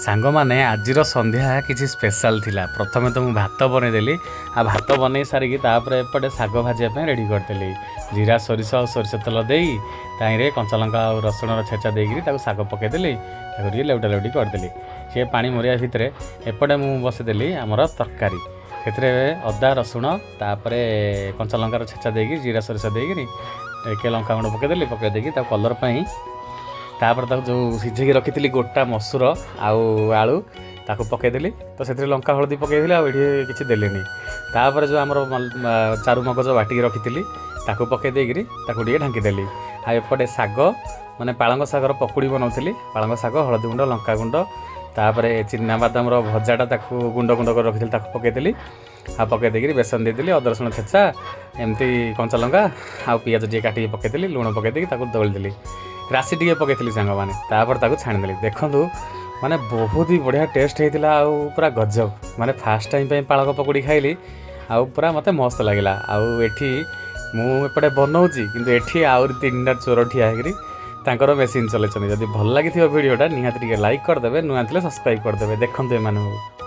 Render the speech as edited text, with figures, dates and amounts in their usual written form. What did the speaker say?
ସାଙ୍ଗମାନେ, ଆଜିର ସନ୍ଧ୍ୟା କିଛି ସ୍ପେଶାଲ୍ ଥିଲା। ପ୍ରଥମେ ତ ମୁଁ ଭାତ ବନେଇଦେଲି ଆଉ ଭାତ ବନେଇ ସାରିକି ତାପରେ ଏପଟେ ଶାଗ ଭାଜିବା ପାଇଁ ରେଡ଼ି କରିଦେଲି। ଜିରା, ସୋରିଷ ଆଉ ସୋରିଷ ତେଲ ଦେଇ ତାହିଁରେ କଞ୍ଚାଲଙ୍କା ଆଉ ରସୁଣର ଛେଚା ଦେଇକିରି ତାକୁ ଶାଗ ପକାଇଦେଲି। ତାକୁ ଟିକେ ଲେଉଟା ଲେଉଟି କରିଦେଲି। ସିଏ ପାଣି ମରିବା ଭିତରେ ଏପଟେ ମୁଁ ବସେଇଦେଲି ଆମର ତରକାରୀ। ସେଥିରେ ଅଦା, ରସୁଣ, ତାପରେ କଞ୍ଚାଲଙ୍କାର ଛେଚା ଦେଇକି, ଜିରା, ସୋରିଷ ଦେଇକିରି ଟିକେ ଲଙ୍କା ଗୁଣ୍ଡ ପକାଇଦେଲି। ପକାଇ ଦେଇକି ତାକୁ କଲର୍ ପାଇଁ ତାପରେ ତାକୁ ଯେଉଁ ସିଝେଇକି ରଖିଥିଲି ଗୋଟା ମସୁର ଆଉ ଆଳୁ, ତାକୁ ପକାଇଦେଲି। ତ ସେଥିରେ ଲଙ୍କା, ହଳଦୀ ପକାଇଥିଲି ଆଉ ଏଠି କିଛି ଦେଲିନି। ତାପରେ ଯେଉଁ ଆମର ଚାରୁ ମଗଜ ବାଟିକି ରଖିଥିଲି, ତାକୁ ପକାଇ ଦେଇକିରି ତାକୁ ଟିକେ ଢାଙ୍କିଦେଲି। ଆଉ ଏପଟେ ଶାଗ, ମାନେ ପାଳଙ୍ଗ ଶାଗର ପକୁଡ଼ି ବନାଉଥିଲି। ପାଳଙ୍ଗ ଶାଗ, ହଳଦୀ ଗୁଣ୍ଡ, ଲଙ୍କା ଗୁଣ୍ଡ, ତାପରେ ଚିନା ବାଦାମର ଭଜାଟା, ତାକୁ ଗୁଣ୍ଡ ଗୁଣ୍ଡ କରି ରଖିଥିଲି, ତାକୁ ପକାଇଦେଲି। ଆଉ ପକାଇ ଦେଇକିରି ବେସନ ଦେଇଦେଲି, ଅଦା ରସୁଣ ଛେଚା, ଏମିତି କଞ୍ଚା ଲଙ୍କା ଆଉ ପିଆଜ ଟିକେ କାଟିକି ପକାଇଦେଲି। ଲୁଣ ପକାଇ ଦେଇକି ତାକୁ ଦଳିଦେଲି। ରାଶି ଟିକେ ପକାଇଥିଲି ସାଙ୍ଗମାନେ। ତାପରେ ତାକୁ ଛାଣିଦେଲି। ଦେଖନ୍ତୁ, ମାନେ ବହୁତ ହି ବଢ଼ିଆ ଟେଷ୍ଟ ହେଇଥିଲା ଆଉ ପୁରା ଗଜବ। ମାନେ ଫାଷ୍ଟ ଟାଇମ୍ ପାଇଁ ପାଳଙ୍ଗ ପକୁଡ଼ି ଖାଇଲି ଆଉ ପୁରା ମୋତେ ମସ୍ତ ଲାଗିଲା। ଆଉ ଏଠି ମୁଁ ଏପଟେ ବନଉଛି, କିନ୍ତୁ ଏଠି ଆହୁରି ତିନିଟା ଚୋର ଠିଆ ହେଇକିରି ତାଙ୍କର ମେସିନ୍ ଚଲେଇଛନ୍ତି। ଯଦି ଭଲ ଲାଗିଥିବ ଭିଡ଼ିଓଟା, ନିହାତି ଟିକେ ଲାଇକ୍ କରିଦେବେ। ନୂଆ ଥିଲେ ସବସ୍କ୍ରାଇବ୍ କରିଦେବେ। ଦେଖନ୍ତୁ ଏମାନଙ୍କୁ।